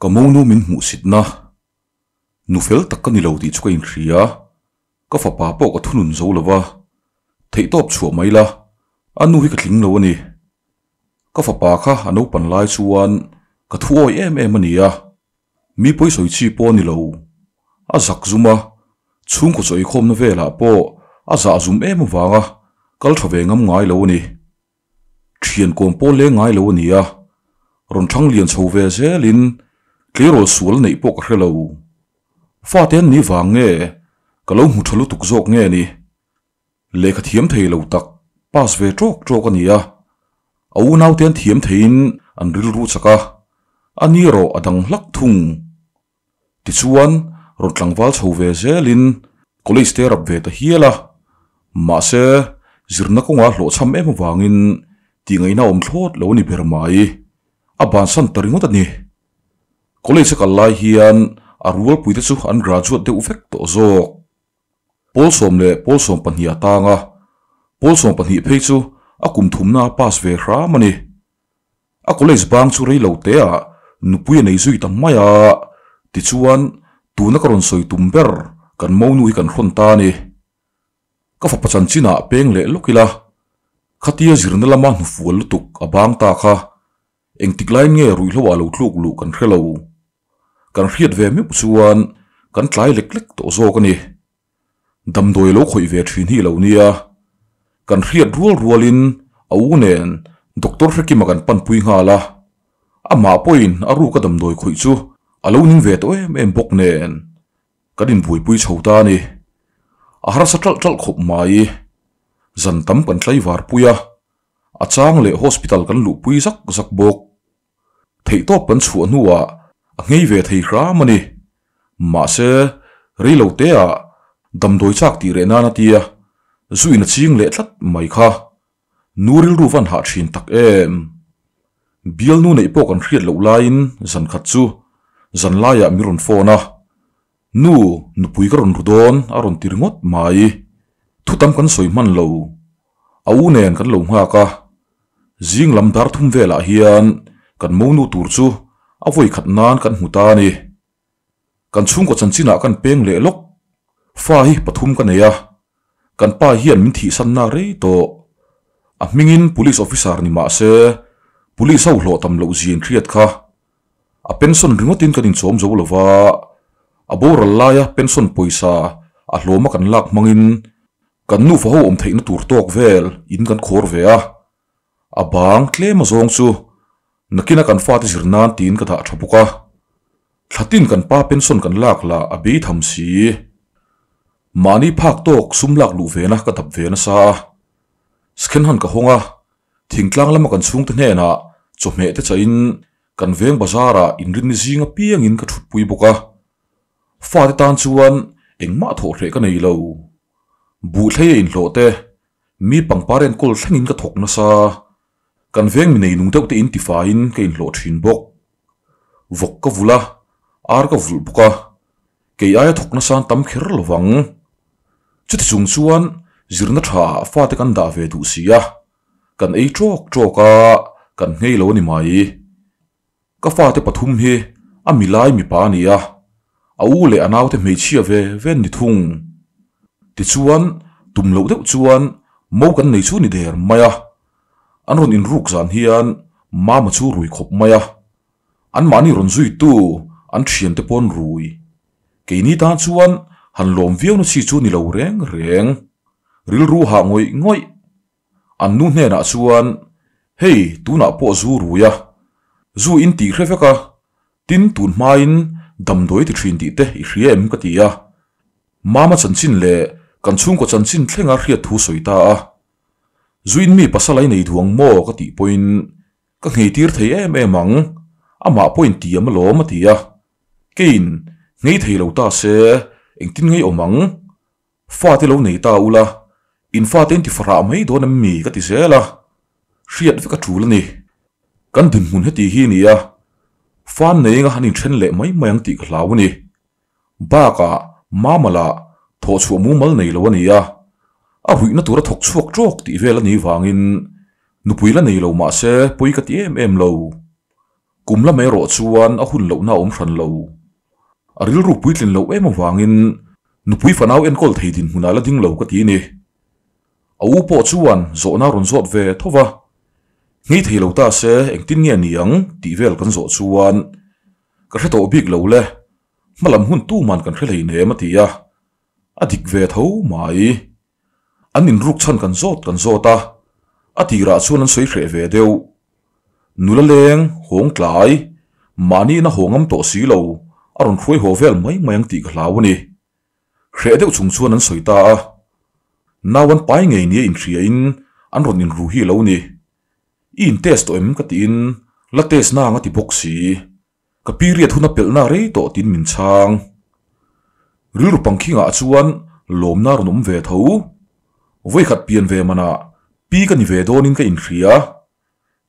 Ka monu min hmuhsitna nu fel tak ka ni lo tih chu ka inhria. Ka fapa pawh ka thunun zo lo va, theihtawp chhuah mai la, a nu hi ka tling lo a ni. Ka fapa kha a naupan lai chuan ka thu awi em em a ni a, mi pawi sawi chi pawh a ni lo. A zak zum a, chhungkaw chaw eikhawmna velah pawh a zah zum em avanga kal tha ve ngam ngai lo a ni. Thian kawm pawl leng ngai lo a ni a, rawn thang lian chho ve zelin tleirawl sual neih pawh ka hre lo. Fate an ni vang nge ka lo hmu tha lutuk zawk nge ni? Lehkha thiam thei lo tak pass ve tawk tawk a ni a, a unaute an thiam theiin an rilru chak a, a ni erawh a dang hlak thung. Tichuan, rawn tlangval chho ve zelin college te rap ve ta hial a, mahse zirna kawngah hlawhchham em avangin tihngaihna awm thlawt lo a ni ber mai. A bansan ta ringawt a ni. College a kal lai hian a rualpuite chu an graduate deuh vek tawh zawk. Pawl sawm leh pawl 12 a tang a, pawl 12 phei chu a kum thumna a pass ve hram a ni. A college bang chu rei lo te ah nupui a nei zui ta mai a, tichuan tuna ka rawn sawi tum ber kan monu hi kan hrawn ta a ni. Ka fapa chanchin ah peng leh lawk ila, khatia zirna lama hnufual lutuk a bang ta kha engtik laiin nge ruihhlo ah lo tluk luh kan hre lo. Kan hriat ve meuh chuan kan tlai lek lek tawh zawk a ni. Damdawi lo khawih ve thin hi lo nia. Kan hriat rual rualin a u nen Doctor Hrekima kan panpui nghal a. Amah pawhin a ruka damdawi khawih chu a lo ning ve tawh em em bawk nen kan inbuaipui chho ta a ni. A harsa ṭalh ṭalh khawp mai. Zan tam kan tlaivarpui a, a chang leh hospital kan luhpui zak zak bawk. Theihtawp kan chhuah hnuah a nghei ve thei hram a ni. Mahse, rei lo teah damdawi chak tih reh nan a tia, zu in a ching leh tlat mai kha. Nu rilru van hah thin tak em? Bialnu neih pawh kan hriat loh laiin zan khat chu zan laiah mi rawn phone a, Nu, nupui ka rawn ru dawn a rawn ti ringawt mai. Thutam kan sawi hman lo. A u nen kan lo nghak a, zing lam dar thum velah hian kan monu tur chu a vawi khat nan kan hmu ta a ni. Kan chhungkaw chanchinah kan peng leh lawk. Fa hi pathum ka nei a, kan pa hian min thihsanna rei tawh. A hmingin police officer ni mah se, police ho hlawh tam loh zin hriat kha. A pension ringawtin kan inchawm zo lo va, a boral laia pension pawisa a hlawma kan lak hmangin Kan nufa ho awm theihna tur tawk vel in kan khawr ve a, a bang tlem azawng chu nakina kan fate zir nan tiin ka dah tha bawk a, thlatin kan pa pension kan lak lah a bei tham si. Mahni phak tawk sum lak luh vena ka dap ve nasa a, Skhen han ka hawng a, thingtlang lama kan chhungte hnenah chawhmeh te chahin kan veng bazar ah inrinni zing apiangin ka thutpui bawk a, fate tan chuan engmah thawh hreh ka nei lo. Buhthlei a inhlawh te, mi pangpar enkawl thlengin ka thawk nasa. Kan veng mi nei nung deuh te in tifaiin ka inhlawh thin bawk. Vawk ka vulh a, ar ka vulh bawk a, kei aia thawk nasa an tam kher lo vang. Chuti chung chuan zirna tha ah fate kan dah ve duh si a, kan ei tawk tawk a, kan nghei lo a ni mai. Ka fate pathum hi a milai mipa a ni a, a u leh a naute hmeichhia ve ve an ni thung. Tichuan, tum loh deuh chuan mo kan nei chu ni der mai a. An rawn inruk zan hian mama chu rui khawp mai a. Anmahni rawn zuitu an thiante pawh an rui. Keini tan chuan han lawm viau na chi chu ni lo reng reng. Rilru hah ngawih ngawih. An nu hnenah chuan, Hei, tunah pawh zu rui a, zu in tih hre vek a, tin tun hmain damdawi ti thin tih te i hria em ka ti a. Mama chanchin leh kan chhungkaw chanchin thlenga hriat thu sawi ta a. Zu in mi pasal a i nei duang maw ka tih pawhin ka ngheitir thei em em ang, amah pawhin tiam alawm a ti a. Keiin nghei thei lo ta se engtin ngei awm ang? Fate lo nei ta ula, in fate in ti farah mai dawn em mi ka ti zel a, hriat vek a tul a ni. Kan dinhmun heti hi ni a, fan nei anga an inthen leh mai mai ang tih ka hlau a ni. Bakah mama lah thawhchhuah mumal nei lo a ni a, a ruihna tura thawk chhuak tawk tih vel a nih vangin nupui la nei lo mahse pawi ka ti em em lo. Kum lam erawh chuan a hun lohna a awm hran lo. A rilru puitlin loh em avangin nupui fanau enkawl thei dinhmunah la ding lo ka ti a ni. A u pawh chuan zawhna a rawn zawt ve tho va, Nghei thei lo ta se engtin nge ni ang tih vel kan zawh chuan ka hre tawh bik lo le, hmalam hun tuman kan hre hleinem a ti a, a dik ve tho mai. An inruk chhan kan zawt kan zawt a, a tirah chuan an sawi hreh ve deuh. Nula leng, hawng tlai, mahni ina haw ngam tawh si lo, a rawn hruai haw vel mai mai ang tih ka hlau a ni. Hreh deuh chung chuan an sawi ta a, nau an pai ngei nia inhriain an rawn inru hi a lo ni. I in test tawh em ka tiin la test nang a ti bawk si. Ka period hun a pelhna rei tawh tiin min chhang. Rilru pangkhingah chuan lawmna rawn awm ve tho. Vawikhat pian ve manah pi ka ni ve dawnin ka inhria.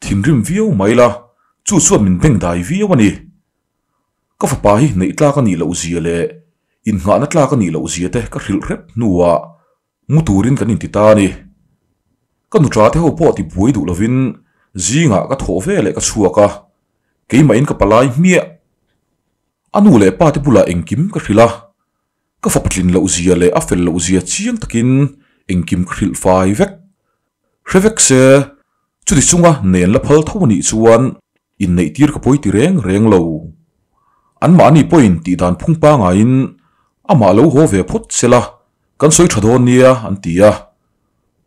Thinrim viau mai la, chu chuan min beng dai viau a ni. Ka fapa hi neih tlak a nih loh zia leh innghahna tlak a nih loh zia te ka hrilh hrep hnuah Mu turin kan inti ta a ni. Ka nuṭa te ho pawh ti buai duh lovin zingah ka thawh ve leh ka chhuak a, keimahin ka palai hmiah. A nu leh pa te bulah engkim ka hrilh a, ka fapa tlin loh zia leh a fel loh zia chiang takin engkim ka hrilh fai vek. Hre vek se, chuti chunga nen la phal tho a nih chuan inneih tir ka pawi ti reng reng lo. Anmahni pawhin tih dan phung pangaiin amah lo haw ve phawt se la, kan sawi tha dawn nia an ti a.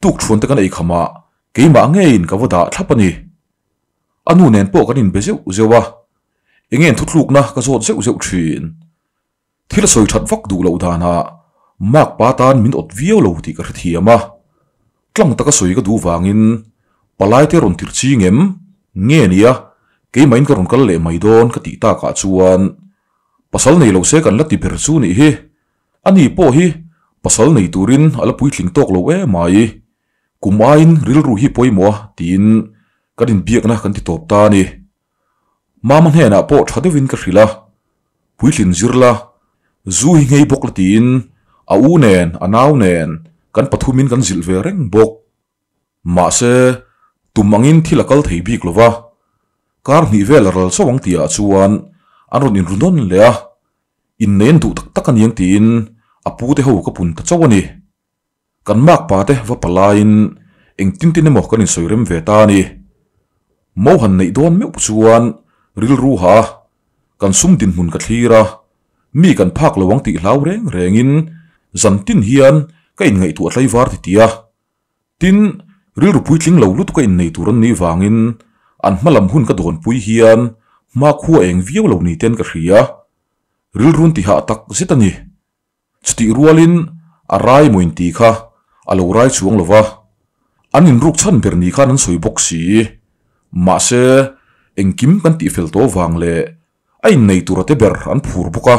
Tuk thuan te kan ei kham ah keimah ngeiin ka va dah thlap a ni. A nu nen pawh kan inbe zeuh zeuh a, eng nge thuthlukna ka zawt zeuh zeuh thin. Thil sawi that vak duh loh danah Mark pa tan min awt viau lo tih ka hrethiam a, tlang taka sawi ka duh vangin palai te rawn tirh ching em? Nge nia, keimahin ka rawn kal leh mai dawn ka tih takah chuan pasal nei lo se kan la ti ber chu nih hi, ani pawh hi pasal nei turin a la puitling tawk lo emai, kum aiin rilru hi pawimawh a tiin kan inbiakna kan ti tawp ta a ni. Mama hnenah pawh tha deuhin ka hrilh a, puitlin zir la, zu hi nghei bawk la tiin a u nen a nau nen kan pathumin kan zilh ve reng bawk. Mahse, tum angin thil a kal thei bik lo va, kar hnih vel a ral chauh ang tihah chuan an rawn inru nawn leh a, inneih an duh tak tak aniang tiin a pute ho ka pun ta chauh a ni. Kan makpa te va palaiin engtin tin emaw kan insawi rem ve ta a ni. Mo han neih dawn meuh chuan rilru ha a, kan sum dinhmun ka thlir a, mi kan phak lo ang tih hlau reng rengin zan tin hian ka inngaihtuah tlaivar ti ti a. Tin, rilru puitling lo lutuk a innei tur an nih vangin an hma lam hun ka dawnpui hian hmakhua eng viau lo ni ten ka hria. Rilrun tihah tak zet a ni. Chutih rualin a rai maw inti kha a lo rai chuang lo va, an inruk chhan ber ni khan an sawi bawk si. Mahse, engkim kan tihfel tawh vang leh a innei tura te ber an phur bawk a,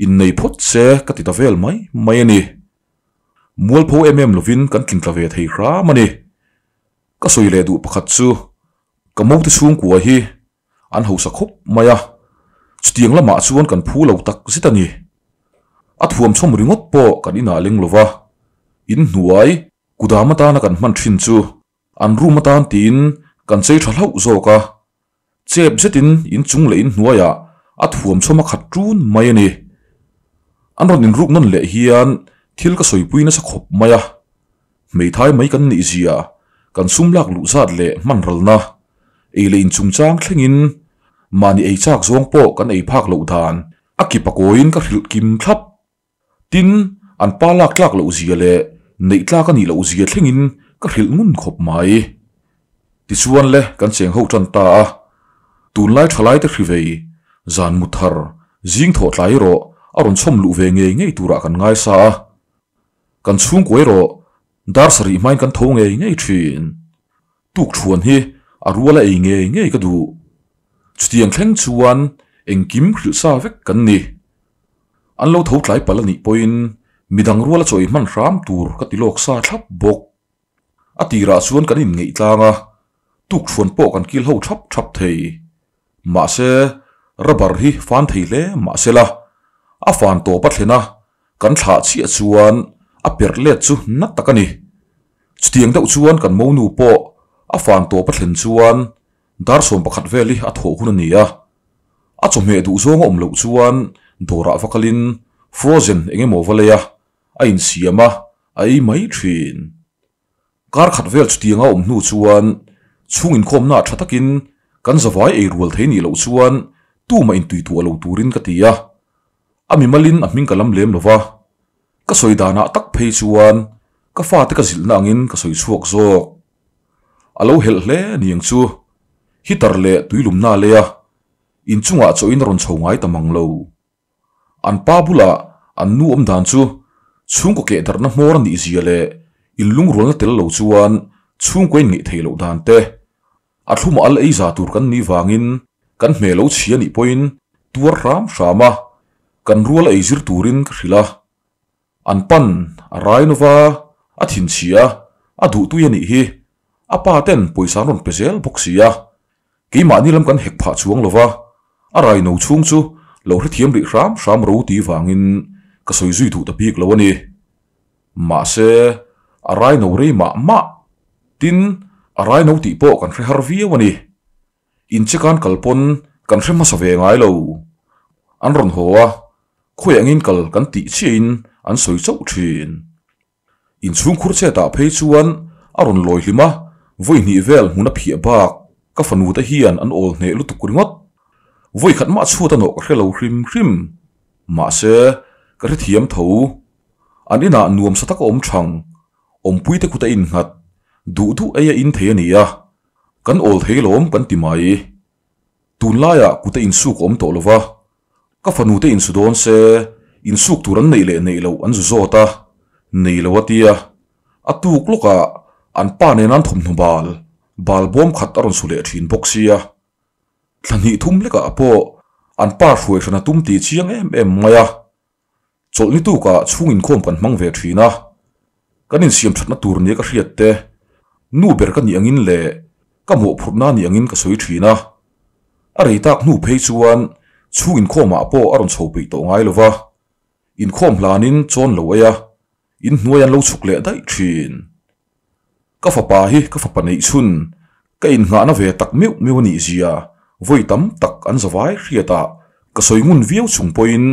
innei phawt se ka ti ta vel mai mai a ni. Mualpho em em lovin kan tlingtla ve thei hram a ni. Ka sawi leh duh pakhat chu ka mote chhungkua hi An hausa khawp mai a, chutiang lamah chuan kan phu lo tak zet a ni. A thuamchhawm ringawt pawh kan inah leng lo va, in hnuai kudam atana kan hman thin chu an room atan tiin kan chei tha hlauh zawk a, chep zetin in chung leh in hnuaiah a thuamchhawm a khat ṭun mai a ni. An rawn inruk nawn leh hian thil ka sawipui nasa khawp mai a, Hmeithai mai kan nih zia, kan sum lak luh zat leh hman ralna, ei leh inchungchang thlengin mahni ei chak zawng pawh kan ei phak loh dan a kip a kawiin ka hrilh kim thlap. Tin, an pa lak tlak loh zia leh neih tlak a nih loh zia thlengin ka hrilh ngun khawp mai. Tichuan le kan cheng ho tan ta a, tunlai thalaite hri vei, zan mu thar, zing thawh tlai erawh a rawn chhawm luh ve ngei ngei turah kan ngaisa a. Kan chhungkaw erawh dar sarih hmain kan tho ngei ngei thin. Tuk thuan hi a rual a ei ngei ngei ka duh. Chutiang thleng chuan engkim hrilh sa vek kan ni. An lo tho tlai palh a nih pawhin midang rual a chawi hman hram tur ka ti lawk sa thlap bawk. A tirah chuan kan inngeih tlang a, tuk thuan pawh kan kil ho thap thap thei. Mahse, rubber hi fan thei hle mahse la, a fan tawp a thlen a, kan thlah chiah chuan a perh let chu na tak a ni. Chutiang deuh chuan kan monu pawh a fan tawp a thlen chuan. Dar 11 vel hi a thawh hun a ni a. A chawhmeh duh zawng a awm loh chuan dawrah va kalin frozen eng emaw va lei a, a insiam a, a ei mai thin. Kar khat vel chutianga awm hnu chuan chhung inkhawmna tha takin kan zavai ei rual thei nih loh chuan tumah intuituah lo turin ka ti a. A mimalin a hming ka lam lem lo va, ka sawi danah tak phei chuan ka fate ka zilhna angin ka sawi chhuak zawk. A lo helh hle niang chu, heater leh tuilumna a lei a, inchungah chawhin a rawn chho ngai ta mang lo. An pa bulah an nu awm dan chu chhungkaw keh darhna hmawr a nih zia leh inlungrualna tel lo chuan chhungkaw in ngeih theih loh dan te, a thlumah al ei za tur kan nih vangin kan hmel lo chhia nih pawhin tuar hram hram a, kan rual a ei zir turin ka hrilh a. An pan a rai nova, a thinchhia a, a duhtui a nih hi. A pa ten pawisa an rawn pe zel bawk si a. Keimahni lam kan hek phah chuang lova, a rai no chhung chu lo hrethiam rih hram hram ro ti vangin ka sawi zui duh ta bik lo a ni. Mahse, a rai no rei mah mah. Tin, a rai no tih pawh kan hre har viau a ni. Inchekan kal pawn kan hre hmasa ve ngai lo. An rawn haw a, khawi angin kal kan tih chiahin an sawi chauh thin. Inchhungkhur chetah phei chuan a rawn lawi hlim a, vawi hnih vel hmun a phiah bak ka fanu te hian an awl hneh lutuk ringawt. Vawi khat mah chhuat a nawh ka hre lo hrim hrim. Mahse, ka hrethiam tho. An inah nuam sa taka awm thang, awmpuite kut a innghat, duh duh ei a in thei a ni a, kan awl thei lawm kan ti mai. Tunlaiah kut a insuk a awm tawh lo va, Ka fanu te insu dawn se, insuk tur an neih leh neih loh an zu zawt a, nei lo a tia. A tuk lawkah an pa nen an thawmhnaw bal, bal bawm khat a rawn su leh thin bawk sia. Thla hnih thum hlekah pawh an pa hruai hran a tum ti chiang em em mai a. Chawlhni tukah chhung inkhawm kan hmang ve thin a, kan insiam thatna tur nia ka hriat te, nu ber ka nih angin leh ka mawhphurhna nih angin ka sawi thin a. A rei tak hnu phei chuan chhung inkhawmah pawh a rawn chho peih tawh ngai lo va, inkhawm hlanin chawn lo ei a, inhnuai an lo chhuk leh daih thin. Ka fapa hi ka fapa neih chhun, ka innghahna ve tak meuh meuh a nih zia vawi tam tak an zavai hriatah ka sawi ngun viau chung pawhin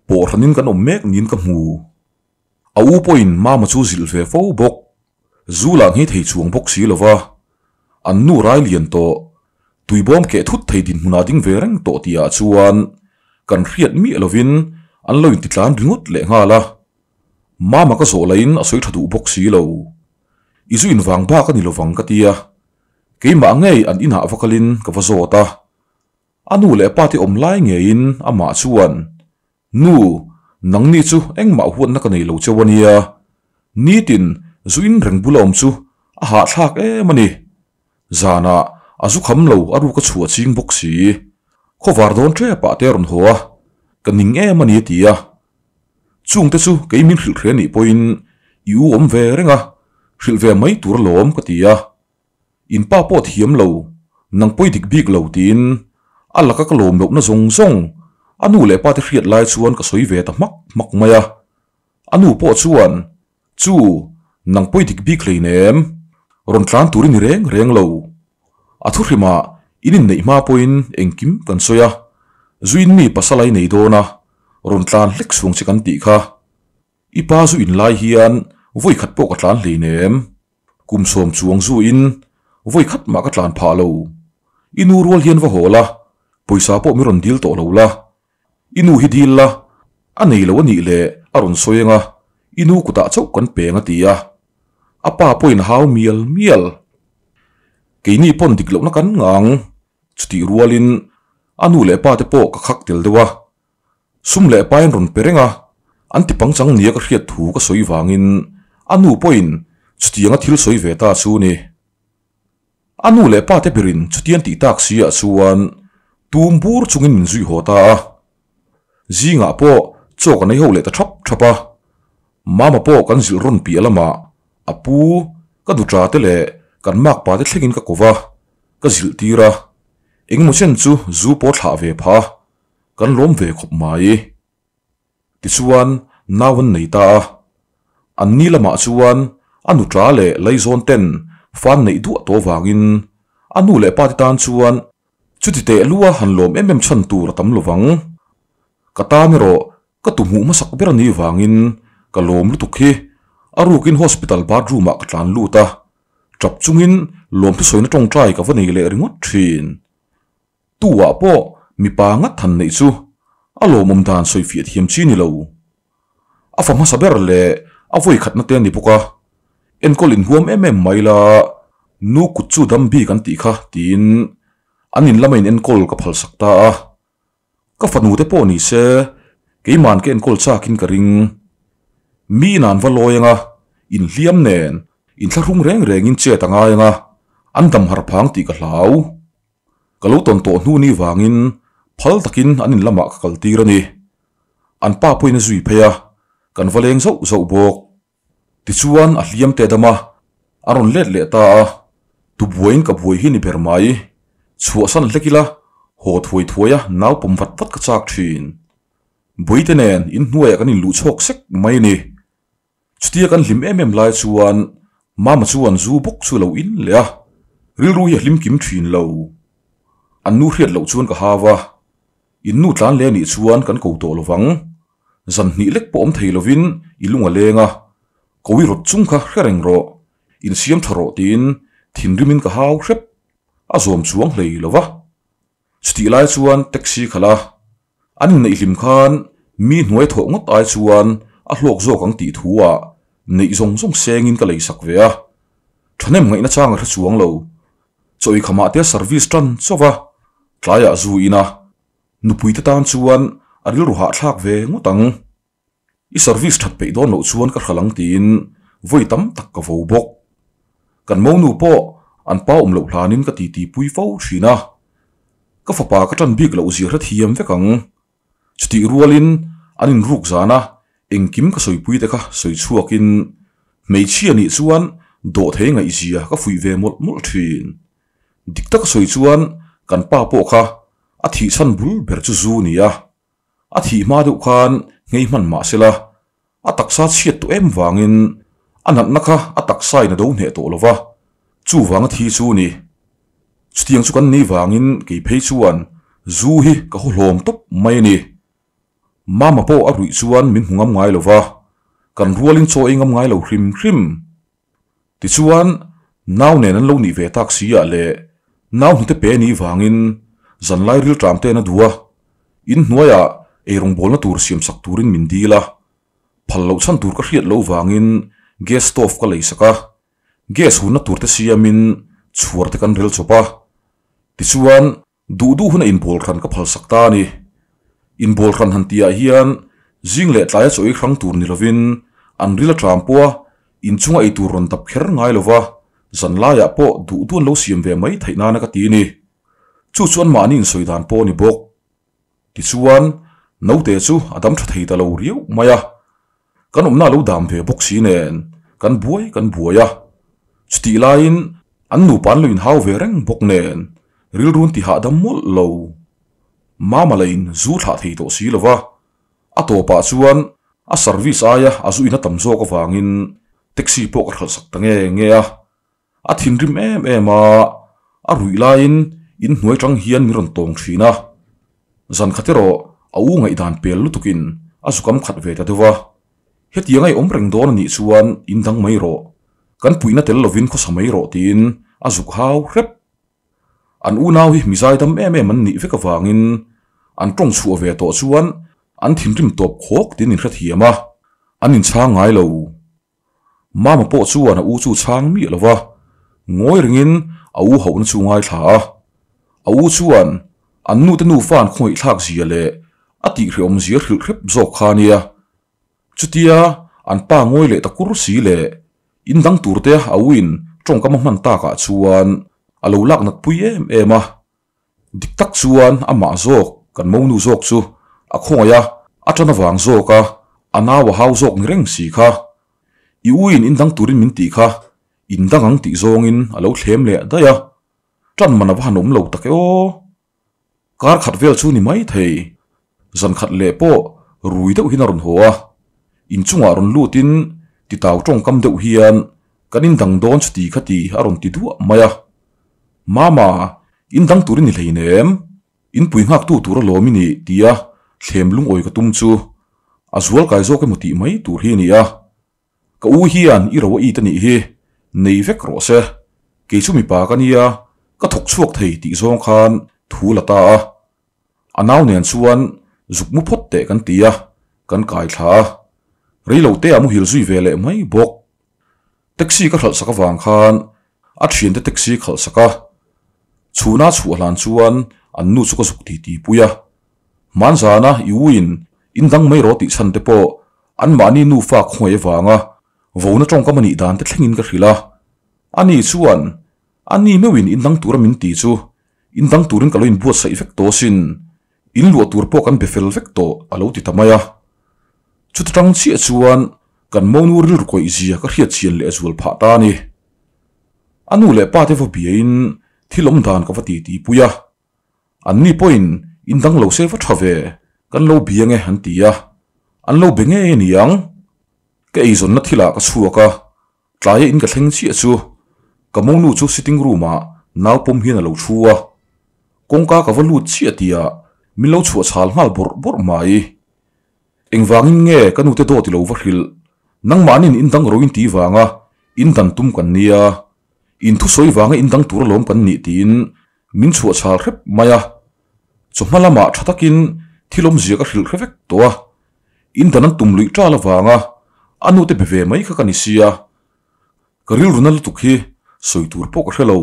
pawhhranin kan awm mek niin ka hmu. A u pawhin mama chu zilh ve fo bawk, zu lah nghei thei chuang bawk si lo va, an nu rai lian tawh, tuibawm keh thut thei dinhmunah ding ve reng tawh tihah chuan kan hriat miah lovin an lo intitlan ringawt lehnghal a. Mama ka zawh lahin a sawi tha duh bawk si lo. I zu invang bak a ni lovang ka ti a. Keimah ngei an inah va kalin ka va zawt a. A nu leh pa te awm lai ngeiin amah chuan, Nu, nangni chu engmah huatna ka nei lo cheu a nia. Nitin zu in reng bula awm chu a hahthlak em a ni. Zanah a zu kham lo a ruk a chhuah ching bawk si. Khawvar dawn tepah te a rawn haw a, ka ning em a ni a ti a. Chungte chu kei min hrilh hre nih pawhin i u awm ve reng a, hrilh ve mai tur alawm ka ti a. In pa pawh thiam lo, nang pawi dik bik lo tiin a laka ka lawm lohna zawng zawng a nu leh pa te hriat lai chuan ka sawi ve ta hmak hmak mai a. A nu pawh chuan, Chu, nang pawi dik bik hleinem, rawn tlan tur i ni reng reng lo. A thuhrimah in inneih hma pawhin engkim kan sawi a, zuin mi pasal a i nei dawn a, rawn tlan hlek chhung che kan tih kha. I pa zu in lai hian vawi khat pawh ka tlan hleinem, kum sawm chuang zu in vawi khat mah ka tlan phah lo. I nu rual hian va haw la, pawisa pawh mi rawn dil tawh lo la, I nu hi dil la, a nei lo a nih leh a rawn sawi ang a, i nu kutah chauh kan peng a ti a. A pa pawhin a hau mial mial. Keini pawn dik lohna kan ngang, chutih rualin a nu leh pa te pawh ka khak tel deuh a. Sum leh pain rawn pe reng a, an ti pangchang nia ka hriat thu ka sawi vangin a nu pawhin chutianga thil sawi ve ta chu ni. A nu leh pa te berin chutian tih tak si ah chuan tum bur chungin min zui haw ta a. Zingah pawh chaw kan ei ho leh ta thap thap a. Mama pawh kan zilh rawn piah lamah a pu, ka dutra te leh kan makpa te thlengin ka ko va, ka zilh tir a. Engemaw chen chu zu pawh thlah ve phah a, kan lawm ve khawp mai. Tichuan, nau an nei ta a. An ni lamah chuan a nuṭa leh laizawn ten fan neih duah tawh vangin A nu leh pa te tan chuan chuti teh lua han lawm em em chhan tur a tam lovang. Ka tan erawh ka tu hmuh hmasak ber a nih vangin ka lawm lutuk hi a rukin hospital bathroom ah ka tlan lut a, tap chungin lawmthu sawina tawngtai ka va nei leh ringawt thin. Tu ah pawh mipa ngat han neih chu a lawmawm dan sawi fiah thiam chi ni lo. A fa hmasa ber leh a vawi khatna te a ni bawk a, enkawl inhuam em em mai la, nu kut chu dam bik an tih kha tiin an in lama in enkawl ka phalsak ta a. Ka fanu te pawh ni se, keiman ka enkawl chakin ka ring. Mi in an va lawi anga, inhliam nen, inthlahrung reng rengin chet a ngai anga, an dam har phang tih ka hlau. Ka lo tawn tawh hnu ni vangin phal takin an in lamah ka kal tir a ni. An pa pawhin a zui phei a, kan va leng zauh zauh bawk. Tichuan a hliam te dam a, a rawn let leh ta a, tubuaiin ka buai hi ni ber mai. Chhuahsan hlek ila, haw thuai thuai a nau pawm vat vat ka chak thin. Buaite nen inhnuaiah kan inluh chhawk sek mai a ni. Chutia kan hlim em em lai chuan Mama chuan zu bawk chu a lo in leh a, rilru hi a hlim kim thin lo. An nu hriat loh chuan ka hau a, in nu tlan leh anih chuan kan ko tawh lovang. Zan hnih lek pawh awm thei lovin i lung a leng a, ko i rawt chung kha hre reng rawh, insiam tha rawh tiin thinrimin ka hau hrep, a zawm chuang hlei lo va. Chutih lai chuan taxi khalh a, an inneih hlim khan mi hnuai thawh ngawt ai chuan a hlawk zawk ang tih thu ah neih zawng zawng sengin ka leisak ve a. Thahnem ngaihna chang a hre chuang lo. Chaw ikhamah te service tan chauh a, tlaiah zu in a, nupui te tan chuan a rilru hahthlak ve ngawt ang. I service that peih dawn loh chuan ka hral ang tiin vawi tam tak ka vo bawk. Kan monu pawh an pa awm loh hlanin ka titi pui fo thin a. Ka fapa ka tan bik loh zia hre thiam vek ang. Chutih rualin an inruk zana engkim ka sawipui te kha sawi chhuakin hmeichhia nih chuan dawhthei ngaihzia ka fuih ve mawlh mawlh thin. Dik taka sawi chuan kan pa pawh kha a thihchhan bul ber chu zu nia. A thih hma deuh khan nghei hman mah se la, a taksa chhiat tawh em vangin a natna kha a taksa in a do hneh tawh lo va, chuvang a thi chu ni. Chutiang chu kan ni vangin kei phei chuan zu hi ka haw hlawm tawp mai a ni. Mama pawh a ruih chuan min hmu ngam ngai lo va, kan rualin chaw ei ngam ngai lo hrim hrim. Tichuan, nau nen an lo nih ve tak si ah leh nau hnute pe nih vangin zanlai rilṭam ten a duh a, in hnuaiah eirawngbawlna tur siamsak turin min dil a, phal loh chhan tur ka hriat loh vangin gas stove ka leisak a, gas hunna tur te siamin chhuar te kan rel chawp a. Tichuan, Duh duh huna inbawl hran ka phalsak ta a ni. Inbawl hran han tihah hian zing leh tlaia chaw ei hrang tur ni lovin an ril a tram pawh a, inchunga ei tur rawn dap kher ngai lova zan laiah pawh duh duh an lo siam ve mai theih nana ka ti a ni. Chu chu anmahni insawi dan pawh a ni bawk. Tichuan, naute chu a dam tha thei ta lo riau mai a. Kan awmna a lo dam ve bawk si nen kan buai kan buai a, chutih laiin an nupa an lo inhau ve reng bawk nen rilrun ti hahdam mawlh lo. Mama la in zu thlah thei tawh si lova, a tawpah chuan a service aia a zu in a tam zawk avangin taxi pawh ka hralhsak ta nge nge a. A thinrim em em a, a ruih laiin inhnuai tang hian min rawn tawng thin a. Zan khat erawh a u ngaihdan pel lutukin a zukam khat ve ta deuh a. Hetiang a i awm reng dawn a nih chuan in dang mai rawh, kan puihna tel lovin khawsa mai rawh tiin a zuk hau hrep. An unau hi mizaidam em em an nih vek avangin an tawng chhuah ve tawh chuan an thinrim tawp khawk tiin in hrethiam a, an inchhang ngai lo. Mama pawh chuan a u chu chhang miah lo va, ngawi ringin a u hauhna chu ngaithla a. A u chuan an nute nufa an khawngaihthlak zia leh a tihhrehawm zia hrilh hrep zawk kha a nia. Chutia an pa ngawi leh ta kur si leh in dang turte a u in tawngkam a hman takah chuan a lo lak nat pui em em a. Dik tak chuan amah zawk, kan monu zawk chu a khawngaih a, a tan avang zawk a, a nau a hau zawk ni reng si kha. I uiin in dang turin min tih kha, in dang ang tih zawngin a lo thlem leh daih a, tan man a va han awm lo tak e aw. Kar khat vel chu ni mai thei, zan khat leh pawh rui deuh hian a rawn haw a, inchungah rawn lutin titau tawngkam deuh hian kan in dang dawn chuti kha ti a rawn ti duah mai a. Mama, in dang tur i ni hleinem, in pui nghak tu tur alawm i nih tia thlem lungawi ka tum chu a zual kai zawk emaw tih mai tur hi a ni a. Ka u hian i ro a it a nih hi, nei vek rawh se. Kei chu mipa ka nia, ka thawk chhuak thei tih zawng khan thu la ta a. A nau nen chuan zuk mu phawt teh kan ti a, kan kai thla a. Reilo te ah muhil zui ve leh mai bawk. Taxi ka hralh sak avang khan a thiante taxi khalh sak a. Chhuna chhuah hlan chuan an nu chu ka zuk ti ti pui a. Hmanzana i u in in dang mai rawh tih chhan te pawh anmahni nufa khawngaih avanga vona tawngkam a nih dan te thlengin ka hrilh a. Ani chuan ani meuhin in dang tura min ti chu in dang turin ka lo inbuatsaih vek tawh asin, in luah tur pawh kan be fel vek tawh a lo ti ta mai a. Chuta tang chiah chuan kan monu rilru kawih zia ka hriat chian leh zual phah ta a ni. A nu leh pa te va biain thil awm dan ka va ti ti pui a. Anni pawhin in dang lo se va tha ve, kan lo bia nge an ti a. An lo be ngei a ni ang. Ka eizawnna thilah ka chhuak a, tlaia in ka thleng chiah chu ka monu chu sitting room ah nau pawm hian a lo thu a. Kawngka ka va lut chiah tihah min lo chhuah chhal nghal bawrh bawrh mai. Engvangin nge ka nute dawt i lo va hrilh? Nangmahnin in dang ro in tih vanga in dan tum kan nia, in thusawi vanga in dang tur alawm kan nih tiin min chhuah chhal hrep mai a. Chawhma lamah tha takin thil awmzia ka hrilh hre vek tawh a, in dan an tum luih ṭal avanga a nute be ve mai kha ka ni sia. Ka rilru na lutuk hi sawi tur pawh ka hre lo.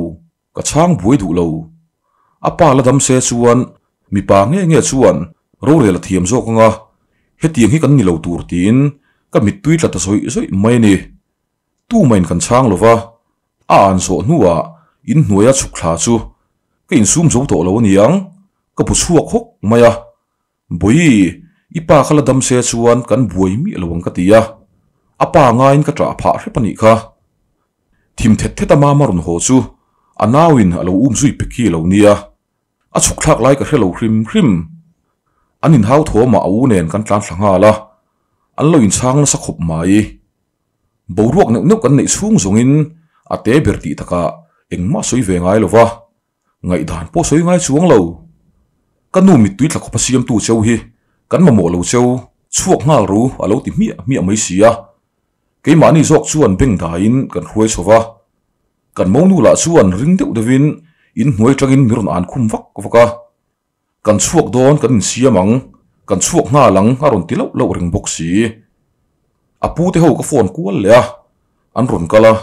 Ka chhang buai duh lo. A pa la dam se chuan mipa nge nge chuan rorel a thiam zawk anga hetiang hi kan ni lo tur tiin ka mittui tla ta zawih zawih mai a ni. Tumahin kan chhang lo va, a an zawh hnuah inhnuaia chhuk thla chu ka insum zo tawh lo a niang, ka bu chhuak hawk mai a. Bawi, i pa kha la dam se chuan kan buai miah lo ang ka ti a, a pa ngaiin ka ṭah phah hrep a nih kha. Thim thet thet a mama rawn haw chu a nauin a lo um zui pek hi a lo nia, a chhuk thlak lai ka hre lo hrim hrim. An inhau thawmah a u nen kan tlan thla nghal a, an lo inchhang nasa khawp mai. Boruak neuh neuh kan neih chhung zawngin a te ber tih takah engmah sawi ve ngai lo va. Ngaihdan pawh sawi ngai chuang lo. Ka nu mittui tla khawpa siamtu cheu hi kan mamawh lo cheu, chhuak nghal ru a lo ti hmiah hmiah mai si a. Keimahni zawk chuan beng daiin kan hruai chho va. Kan monu lah chuan ring deuh deuhin inhnuai tangin mi rawn an khum vak vak a. Kan chhuak dawn kan insiam ang, kan chhuak nghal ang a rawn ti loh loh reng bawk si. A pu te ho ka phone kual leh a, an rawn kal a,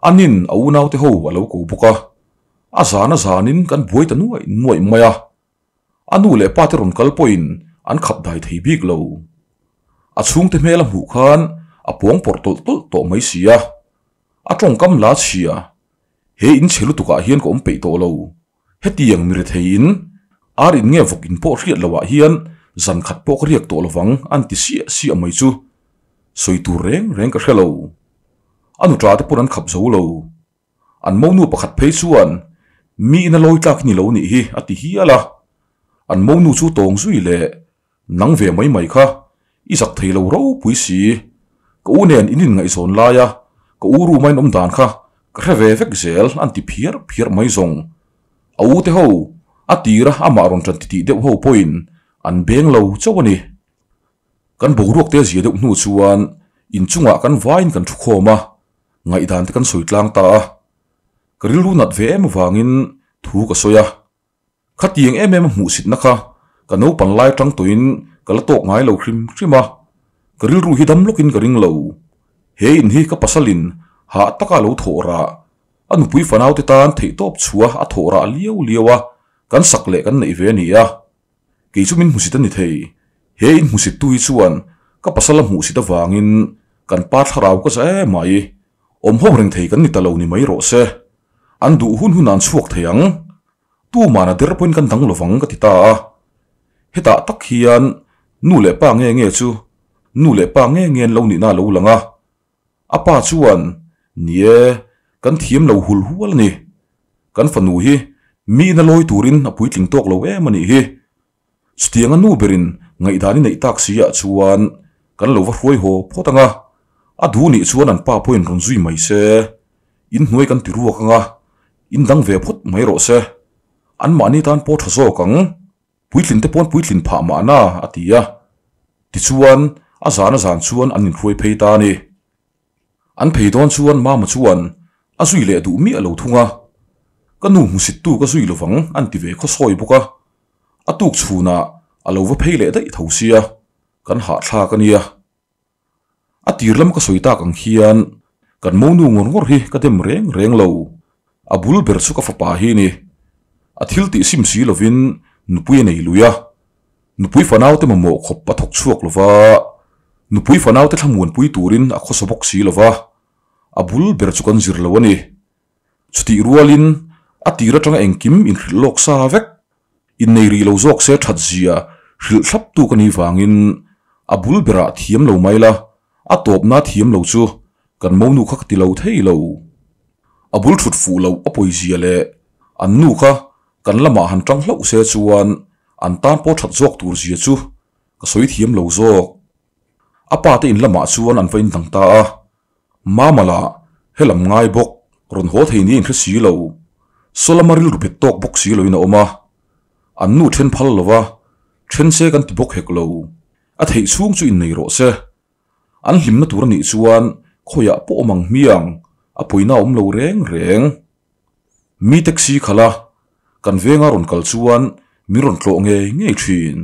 anin a unau te ho a lo ko bawk a. A zan a zanin kan buai ta nuaih nuaih mai a, a nu leh pa te rawn kal pawhin an khap dai thei bik lo. A chhungte hmel a hmuh khan a pawng pawrh tawlh tawlh tawh mai si a, a tawngkam la chhia, he in chhe lutukah hian ka awm peih tawh lo, hetiang mi retheiin ar in nge vawk in pawh hriat loh ah hian zan khat pawh ka riak tawh lovang an ti siah siah mai chu sawi tur reng reng ka hre lo. A nuṭa te pawn an khap zo lo. An monu pakhat phei chuan mi ina lawi tlak hi ni lo nih hi a ti hial a. An monu chu tawng zui leh nang ve mai mai kha i zak thei lo ropui si. Ka u nen in inngaihzawn laia ka u room a in awm dan kha ka hre ve vek zel an ti phiar phiar mai zawng. A u te ho a tira amah rawn ṭan titih deuh ho pawhin an beng lo chauh a ni. Kan boruak te zia deuh hnu chuan inchungah kan vaiin kan thu khawm a, ngaihdan te kan sawi tlang ta a. Ka rilru nat ve em avangin thu ka sawi a. Khatiang em em a hmuhsitna kha ka naupang lai tang tawhin ka la tawk ngai lo hrim hrim a. Ka rilru hi dam lawkin ka ring lo. He in hi ka pasalin hah taka lo thawh rah, a nupui fanaute tan theihtawp chhuah a thawh rah liau liau a, kan sak leh kan neih ve a ni a. Kei chu min hmusit a ni thei. He in hmusit tu hi chuan ka pasal a hmuhsit avangin kan pa thlarau ka za em mai. Awm ho reng thei kan ni ta lo ni mai rawh se. An duh hun hun an chhuak thei ang. Tuman a der pawhin kan dang lovang ka ti ta a. Hetah tak hian nu leh pa nge nge chu nu leh pa nge nge an lo nihna a lo lang a. A pa chuan, Ni e, kan thiam lo hul hual a ni. Kan fanu hi mi ina lawi turin a puitling tawk lo em a nih hi. Chutianga nu berin ngaihdan i neih tak si ah chuan kan lo va hruai haw phawt ang a, a duh nih chuan an pa pawhin rawn zui mai se. Inhnuai kan ti ruak ang a, in dang ve phawt mai rawh se. Anmahni tan pawh tha zawk ang. Puitlin te pawn puitlin phah mahna, a ti a. Tichuan, a zan a zan chuan an inhruai phei ta a ni. An phei dawn chuan Mama chuan a zui leh duh miah lo thung a. Ka nu hmusittu ka zui lovang an ti ve khawsawi bawk a. A tuk chhunah a lo va phei leh daih tho sia, kan hahthlak a nia. A tir lam ka sawi tak ang hian kan monu ngawr ngawr hi ka dem reng reng lo. A bul ber chu ka fapa hi ni. A thil tih sim si lovin nupui a nei lui a. Nupui fanaute mamawh khawp a thawk chhuak lo va, nupui fanaute thlamuanpui turin a khawsa bawk si lo va, a bul ber chu kan zir lo a ni. Chutih rualin a tir atanga engkim inhrilh lawk sa vek, innei rih lo zawk se that zia hrilh thlaptu ka nih vangin a bul berah thiam lo mai la, a tawpna thiam lo chu kan monu kha ka ti lo thei lo. A bul thut fuh loh a pawizia leh an nu kha kan lamah han tang hlauh se chuan an tan pawh that zawk tur zia chu ka sawi thiam lo zawk. A pa te in lamah chuan an va indang ta a, Mama lah helam ngai bawk rawn haw thei ni inhre si lo, Sawlama rilru bet tawk bawk si loin a awm a, an nu then phal lo va, then se kan ti bawk hek lo, a theih chhung chu innei rawh se. An hlimna tur a nih chuan khawiah pawh awm ang hmiang, a pawina a awm lo reng reng. Mi taxi khalh a, kan venga rawn kal chuan min rawn tlawh ngei ngei thin.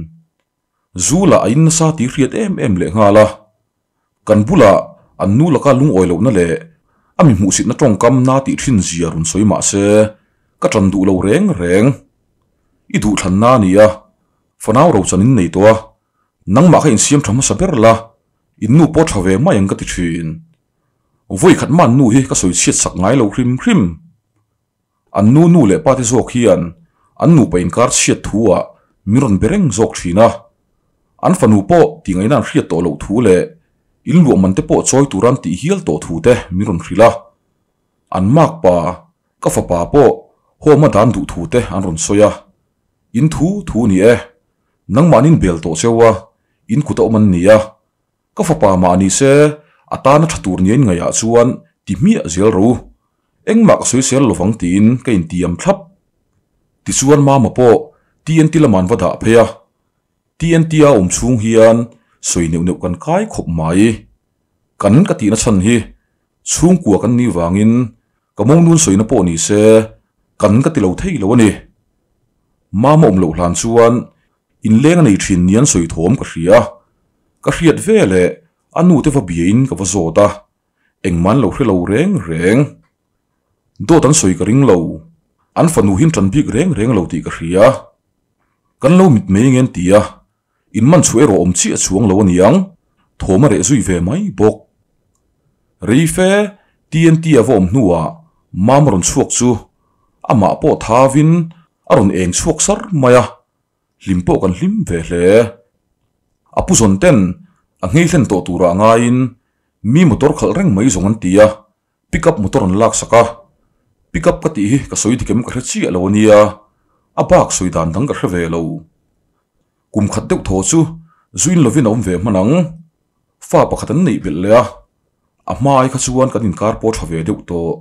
Zu lah a in nasa tih hriat em em leh nghal a. Kan bulah an nu laka lungawi lohna leh a mi hmuhsitna tawngkam na tih thin zia rawn sawi mah se, ka tan duh lo reng reng. I duhthlanna a ni a, fanau rochan in nei tawh a, nangmah kha insiam tha hmasa ber la, in nu pawh tha ve mai ang ka ti thin. Vawi khat man nu hi ka sawi chhiat sak ngai lo hrim hrim. An nu nu leh pa te zawk hian an nupa inkar chhiat thu ah min rawn be reng zawk thin a. An fanu pawh tih ngaihna an hriat tawh loh thu leh in luah man te pawh chawi tura an tih hial tawh thu te min rawn hrilh a. An mak pa, ka fapa pawh home a dan duh thu te an rawn sawi a. In thu thu ni e. Nangmahnin bel tawh cheu a, in kut a awm an ni a. Ka fapa mahni se, a tana tha tur nia in ngaihah chuan ti hmiah zel ro. Engmah ka sawisel lovang tiin ka intiam thlap. Tichuan Mama pawh TNT lamah an va dah phei a. TNT a awm chhung hian sawi neuh neuh kan kai khawp mai. Kan ka tihna chhan hi chhungkua kan nih vangin ka mawng sawina pawh ni se kan ka ti lo thei lo a ni. Mama awm loh hlan chuan Inleng a nei thin ni an sawi thawm ka hria. Ka hriat ve leh a nu te va biain ka va zawt a, engmah an lo hre lo reng reng. Dawt an sawi ka ring lo, an fanu hi an tan bik reng reng lo tih ka hria. Kan lo mit mai nge an ti a, in man chhuah erawh awm chiah chuang lo a niang, thawm a reh zui ve mai bawk. Reife TNT a va awm hnuah Mam a rawn chhuak chu amah pawh thavin a rawn eng chhuak sar mai a, hlim pawh kan hlim ve hle. A pu zawn ten a nghei hlen tawh turah ngaiin mi motor khalh reng mai zawng an ti a, pick up motor an lak sak a. Pick up ka tih hi ka sawi dik em ka hre chiah lo a nia, a bak sawi dan dang ka hre ve lo. Kum khat deuh thaw chu zuin lovin a awm ve hman ang. Fa pakhat an neih belh leh a, a hma ai kha chuan kan inkar pawh tha ve deuh tawh.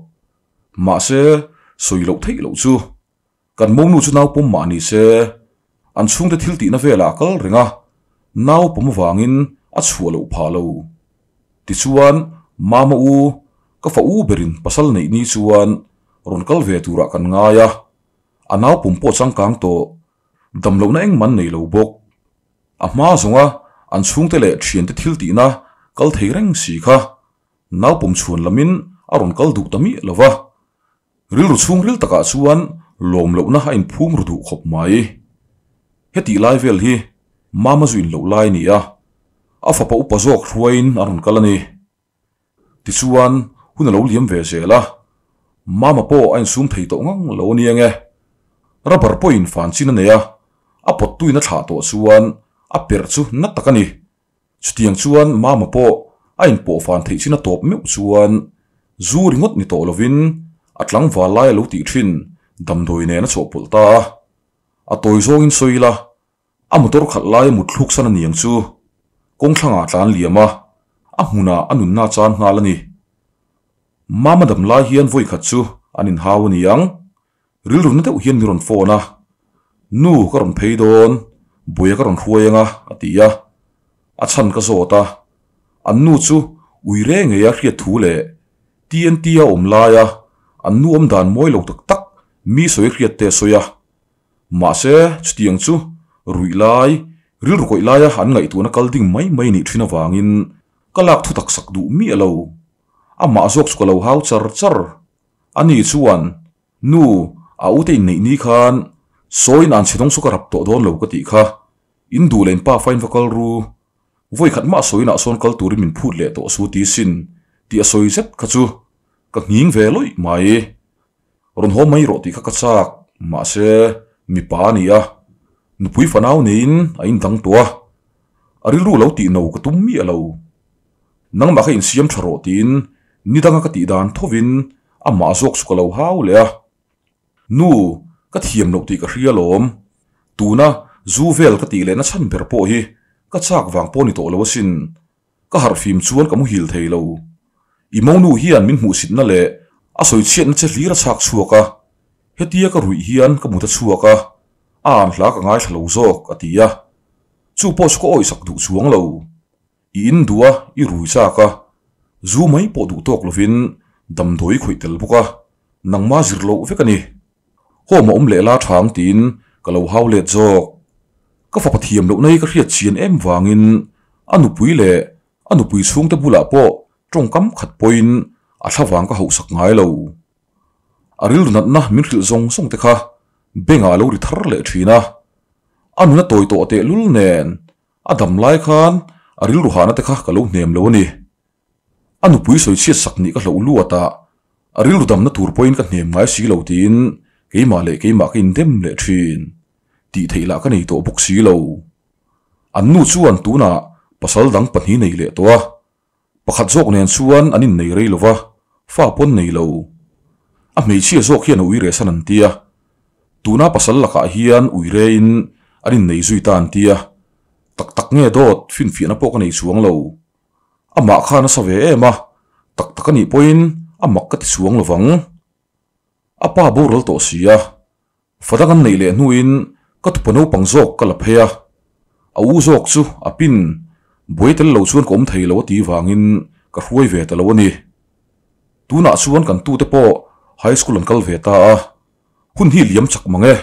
Mahse, sawi loh theih loh chu. Kan monu chu nau pawm mah ni se, an chhungte thil tihna velah a kal reng a, nau pawm avangin a chhuah loh phah lo. Tichuan, Mama u, ka fa u berin pasal neih ni chuan rawn kal ve turah kan ngai a, a nau pawm pawh changkang tawh, damlohna engmah an nei lo bawk. A hma zawnga an chhungte leh thiante thil tihna kal thei reng si kha nau pawm chhuan lamin a rawn kal duh ta miah lo va. Rilru chhungril takah chuan lawm lohna a inphum ru duh khawp mai. Hetih lai vel hi Mama zu inloh lai a ni a, a fapa upa zawk hruaiin a rawn kal a ni. Tichuan hun a lo liam ve zel a, Mama pawh a insum thei tawh ngang lo a ni ange. Rubber pawhin fan chin a nei a, a pawttuin a thlah tawh chuan a perh chu na tak a ni. Chutiang chuan Mama pawh a inpawh fan theih chin a tawp meuh chuan zu ringawt ni tawh lovin a tlangval lai a lo tih thin damdawi nen a chawhpawlh ta a. A tawi zawngin sawi ila, a motor khalh lai a mut thluk san a niang chu kawngthlangah a tlan liam a, a hmunah a nunna a chan nghal a ni. Mama dam lai hian vawi khat chu an inhau a niang. Rilru na deuh hian min rawn phone a, Nu ka rawn phei dawn, buaia ka rawn hruai anga a ti a. A chhan ka zawt a, an nu chu ui re ngeia hriat thu leh TNT a awm laia an nu awm dan mawi lo tak tak mi sawi hriat te a sawi a. Mahse chutiang chu ruih lai, rilru kawih laia an ngaihtuahna kal ding mai mai nih thin avangin ka lak thu tak sak duh miah lo. Amah zawk chu ka lo hau char char. Ani chuan, Nu, a ute inneih ni khan sawiin an chhe dawng chu ka rap tawh dawn lo ka tih kha. In duh leh in pa fain va kal ru. Vawi khat mah sawiinah sawn kal turin min phut leh tawh su ti sin tih a sawi zet kha chu ka nghing ve lawih mai. Rawn haw mai rawh tih kha ka chak, mahse mipa a ni a, nupui fanau neiin a indang tawh a, a rilru lo tih no ka tum miah lo. Nangmah kha insiam tha rawh tiin ni danga ka tih dan thovin amah zawk chu ka lo hau leh a. Nu, ka thiam loh tih ka hria alawm. Tuna zu vel ka tih lehna chhan ber pawh hi ka chak vang pawh ni tawh lo asin. Ka harhfim chuan ka muhil thei lo. I monu hian min hmuhsitna leh a sawichhiatna che hlir a chhak chhuak a, hetia ka ruih hian ka mut a chhuak a, a an hla ka ngaithla lo zawk, a ti a. Chu pawh chu ka awihsak duh chuang lo. I in duh a, i rui chak a, zu mai pawh duh tawk lovin damdawi i khawih tel bawk a, nangma zir loh vek a ni. Home a awm leh la thang tiin ka lo hau let zawk. Ka fapa thiam loh na hi ka hriat chian em vangin a nupui leh a nupui chhungte bulah pawh tawngkam khat pawhin a thlavang ka hauhsak ngai lo. A rilru natna min hrilh zawng zawng te kha bengah a lo ri thar leh thin a, a nuna tawi tawh tehlul nen A dam lai khan a rilru hahna te kha ka lo hnem lo a ni. A nupui sawi chhiat sak nih ka hloh luat a, a rilru damna tur pawhin ka hnem ngai si lo tiin keimah leh keimah ka indem leh thin. Tih theih lah ka nei tawh bawk si lo. An nu chuan tunah pasal dang pahnih nei leh tawh a, Pakhat zawk nen chuan an innei rei lo va, fa pawn nei lo. A hmeichhia zawk hian a ui reh san an ti a. Tuna pasal lakah hian ui reiin an innei zui ta an ti a. Tak tak nge dawt finfiahna pawh ka nei chuang lo. Amah kha nasa ve em a, tak tak a nih pawhin a mak ka ti chuang lo vang. A pa boral tawh si a, Fa dang an neih leh hnuin ka tupa naupang zawk ka la phei a, a u zawk chu a pin buai tel lo chuan ka awm thei lo a tih vangin ka hruai ve ta lo a ni. Tunah chuan kan tute pawh high school an kal ve ta a, hun hi liam chak mang e.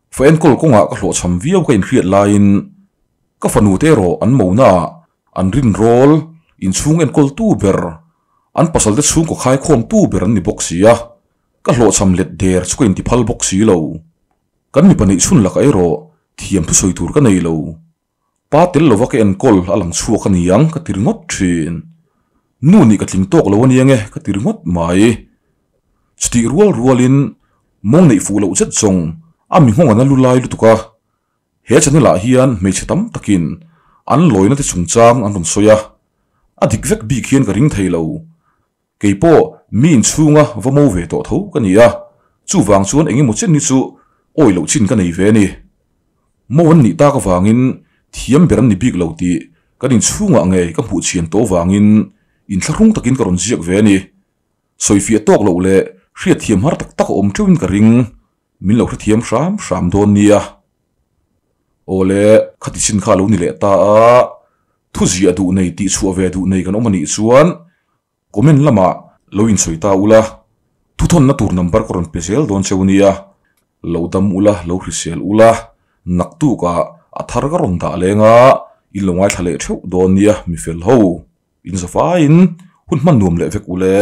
Fa enkawl kawngah ka hlawhchham viau ka inhriat laiin ka fanu te erawh an monaah an rinrawl inchhung enkawltu ber, an pasalte chhungkaw khaikhawmtu ber an ni bawk si a. Ka hlawhchham let der chu ka inti phal bawk si lo. Kan mipa neih chhun lakah erawh thiam thusawi tur ka nei lo. Pa tel lova ka enkawl a lang chhuak a ni ang ka ti ringawt thin. Nu nih ka tling tawk lo a nia nge ka ti ringawt mai. Chutih rual rualin mawng neih fuh loh zet zawng a mi nghawng an a lu lai lutuk a. He channel ah hian hmeichhe tam takin an lawina te chungchang an rawn sawi a. A dik vek bik hian ka ring thei lo. Kei pawh mi inchhunga va mo ve tawh tho ka ni a, chuvang chuan eng emaw chen hi chu awi loh chin ka nei ve a ni. Mo an nih tak avangin thiam ber an ni bik lo tih kan inchhungah ngei ka hmuh chhian tawh avangin inthlahrung takin ka rawn ziak ve a ni. Sawifiah tawk loh leh hriatthiam har tak tak a awm teuhin ka ring. Min lo hrethiam hram hram dawn nia. Awle, khati chin kha a lo ni leh ta a, thu ziah duh nei tih chhuah ve duh nei kan awm a nih chuan comment lamah lo insawi ta ula, thu thawnna tur number ka rawn pe zel dawn cheu nia. Lo dam ula, lo hrisel ula, naktukah a thar ka rawn dah leng a, in lo ngaithla leh theuh dawn nia mifel ho. Inzavaiin hun hman nuam leh vek ule.